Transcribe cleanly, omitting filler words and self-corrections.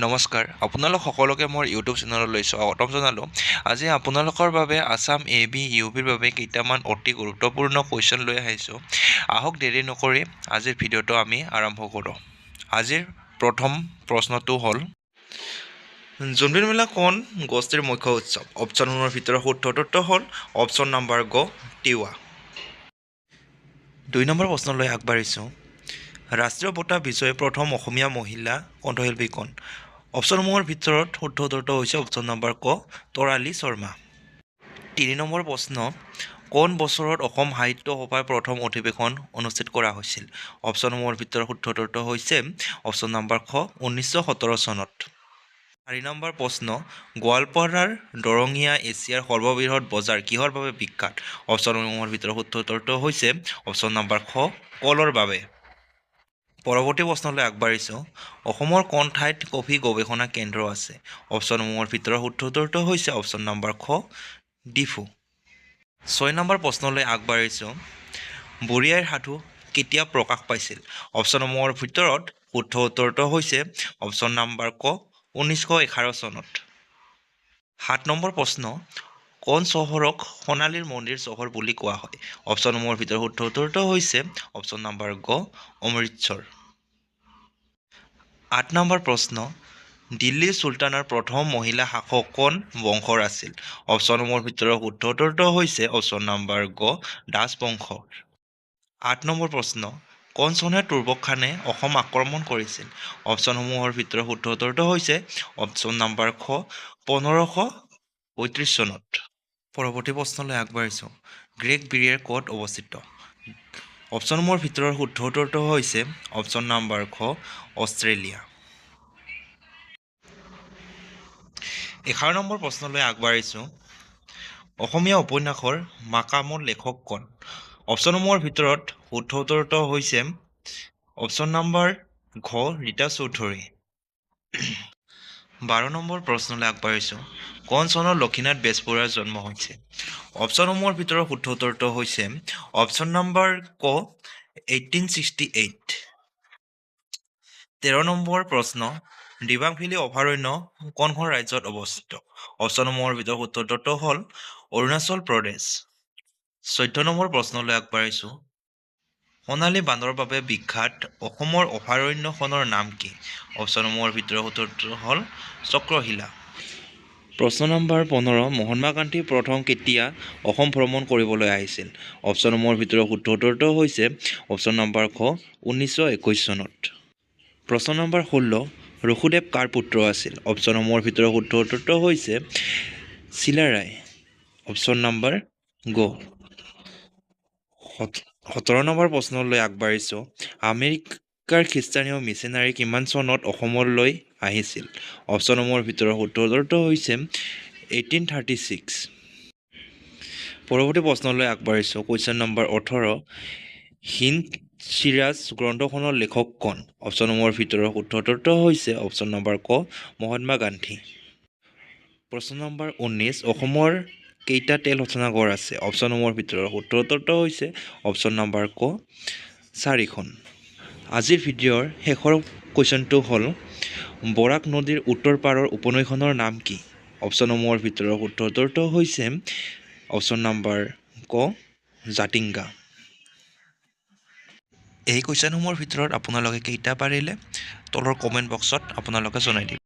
নমস্কাৰ, আপোনালোক সকলোকে মোৰ ইউটিউব চেনেললৈ স্বাগতম জনালোঁ। আজি আপোনালোকৰ বাবে আছাম এ বি ইউ বিৰ বাবে কেইটামান অতি গুৰুত্বপূৰ্ণ কুৱেশ্যন লৈ আহিছোঁ। আহক, দেৰি নকৰি আজিৰ ভিডিঅ'টো আমি আৰম্ভ কৰোঁ। আজিৰ প্ৰথম প্ৰশ্নটো হ'ল, জোনবিল মেলা কোন গোষ্ঠীৰ মুখ্য উৎসৱ? অপশ্যনসমূহৰ ভিতৰত শুদ্ধ উত্তৰটো হ'ল অপশ্যন নাম্বাৰ গ, তিৱা। 2 নম্বৰ প্ৰশ্নলৈ আগবাঢ়িছোঁ। ৰাষ্ট্ৰীয় বঁটা বিজয়ী প্ৰথম অসমীয়া মহিলা কণ্ঠশিল্পী কোন? অপশ্যনসমূহৰ ভিতৰত শুদ্ধ উত্তৰটো হৈছে অপশ্যন নম্বৰ ক, তৰালী শৰ্মা। 3 নম্বৰ প্ৰশ্ন, কোন বছৰত অসম সাহিত্য সভাৰ প্ৰথম অধিৱেশন অনুষ্ঠিত কৰা হৈছিল? অপশ্যনসমূহৰ ভিতৰত শুদ্ধ উত্তৰটো হৈছে অপশ্যন নম্বৰ খ, 1917 চনত। 4 নম্বৰ প্ৰশ্ন, গোৱালপাৰাৰ দৰঙীয়া এছিয়াৰ সৰ্ববৃহৎ বজাৰ কিহৰ বাবে বিখ্যাত? অপশ্যনসমূহৰ ভিতৰত শুদ্ধ উত্তৰটো হৈছে অপশ্যন নম্বৰ খ, কলৰ বাবে। পৰৱৰ্তী প্ৰশ্নলৈ আগবাঢ়িছোঁ। অসমৰ কোন ঠাইত কফি গৱেষণা কেন্দ্ৰ আছে? অপশ্যনসমূহৰ ভিতৰত শুদ্ধ উত্তৰটো হৈছে অপশ্যন নম্বৰ খ, ডিফু। 6 নম্বৰ প্ৰশ্নলৈ আগবাঢ়িছোঁ। বুঢ়ী আইৰ সাধু কেতিয়া প্ৰকাশ পাইছিল? অপশ্যনসমূহৰ ভিতৰত শুদ্ধ উত্তৰটো হৈছে অপশ্যন নম্বৰ ক, 1911 চনত। 7 নম্বৰ প্ৰশ্ন, কোন চহৰক সোণালীৰ মন্দিৰ চহৰ বুলি কোৱা হয়? অপশ্যনসমূহৰ ভিতৰত শুদ্ধ উত্তৰটো হৈছে অপশ্যন নম্বৰ গ, অমৃতসৰ। 8 নম্বৰ প্ৰশ্ন, দিল্লীৰ চুলতানৰ প্ৰথম মহিলা শাসক কোন বংশৰ আছিল? অপশ্যনসমূহৰ ভিতৰত শুদ্ধ উত্তৰটো হৈছে অপশ্যন নম্বৰ গ, দাস বংশৰ। 8 নম্বৰ প্ৰশ্ন, কোন চনত তুৰ্বক খানে অসম আক্ৰমণ কৰিছিল? অপশ্যনসমূহৰ ভিতৰত শুদ্ধ উত্তৰটো হৈছে অপশ্যন নম্বৰ খ, 1535 চনত। পৰৱৰ্তী প্ৰশ্নলৈ আগবাঢ়িছোঁ। গ্ৰেট বেৰিয়াৰ ক'ত অৱস্থিত? অপশ্যনসমূহৰ ভিতৰত শুদ্ধ উত্তৰটো হৈছে অপশ্যন নম্বৰ খ, অষ্ট্ৰেলিয়া। 11 নম্বৰ প্ৰশ্নলৈ আগবাঢ়িছোঁ। অসমীয়া উপন্যাসৰ মাকামৰ লেখক কোন? অপশ্যনসমূহৰ ভিতৰত শুদ্ধ উত্তৰটো হৈছে অপশ্যন নম্বৰ ঘ, ৰীতা চৌধুৰী। 12 নম্বৰ প্ৰশ্নলৈ আগবাঢ়িছোঁ। কোন চনত লক্ষীনাথ বেজবৰুৱাৰ জন্ম হৈছে? অপশ্যনসমূহৰ ভিতৰত শুদ্ধ উত্তৰটো হৈছে অপশ্যন নম্বৰ ক, 1868। 13 নম্বৰ প্ৰশ্ন, দিবাং ভেলী অভয়াৰণ্য কোনখন ৰাজ্যত অৱস্থিত? অপশ্যনসমূহৰ ভিতৰত শুদ্ধ উত্তৰটো হ'ল অৰুণাচল প্ৰদেশ। 14 নম্বৰ প্ৰশ্নলৈ আগবাঢ়িছোঁ। সোণালী বান্দৰৰ বাবে বিখ্যাত অসমৰ অভয়াৰণ্যখনৰ নাম কি? অপশ্যনসমূহৰ ভিতৰত শুদ্ধ উত্তৰটো হ'ল চক্ৰশিলা। প্ৰশ্ন নম্বৰ 15, মহাত্মা গান্ধী প্ৰথম কেতিয়া অসম ভ্ৰমণ কৰিবলৈ আহিছিল? অপশ্যনসমূহৰ ভিতৰত শুদ্ধ উত্তৰটো হৈছে অপশ্যন নম্বৰ খ, 1921 চনত। প্ৰশ্ন নম্বৰ 16, ৰঘুদেৱ কাৰ পুত্ৰ আছিল? অপশ্যনসমূহৰ ভিতৰত শুদ্ধ উত্তৰটো হৈছে চিলাৰায়, অপশ্যন নম্বৰ গ। 17 নম্বৰ প্ৰশ্নলৈ আগবাঢ়িছোঁ। আমেৰিকাৰ খ্ৰীষ্টানীয় মিছনাৰী কিমান চনত অসমলৈ আহিছিল? অপশ্যনসমূহৰ ভিতৰত শুদ্ধ উত্তৰটো হৈছে 1836। পৰৱৰ্তী প্ৰশ্নলৈ আগবাঢ়িছোঁ। কুৱেশ্যন নম্বৰ 18, হিন্দ চিৰাজ গ্ৰন্থখনৰ লেখক কোন? অপশ্যনসমূহৰ ভিতৰত শুদ্ধ উত্তৰটো হৈছে অপশ্যন নম্বৰ ক, মহাত্মা গান্ধী। প্ৰশ্ন নম্বৰ 19, অসমৰ কেইটা তেল শোধনাগাৰ আছে? অপশ্যনসমূহৰ ভিতৰত শুদ্ধ উত্তৰটো হৈছে অপশ্যন নম্বৰ ক, 4খন। আজিৰ ভিডিঅ'ৰ শেষৰ কুৱেশ্যনটো হ'ল, বৰাক নদীৰ উত্তৰ পাৰৰ উপনৈখনৰ নাম কি? অপশ্যনসমূহৰ ভিতৰত শুদ্ধ উত্তৰটো হৈছে অপশ্যন নম্বৰ ক, জাতিংগা। এই কুৱেশ্যনসমূহৰ ভিতৰত আপোনালোকে কেইটা পাৰিলে তলৰ কমেণ্ট বক্সত আপোনালোকে জনাই দিব।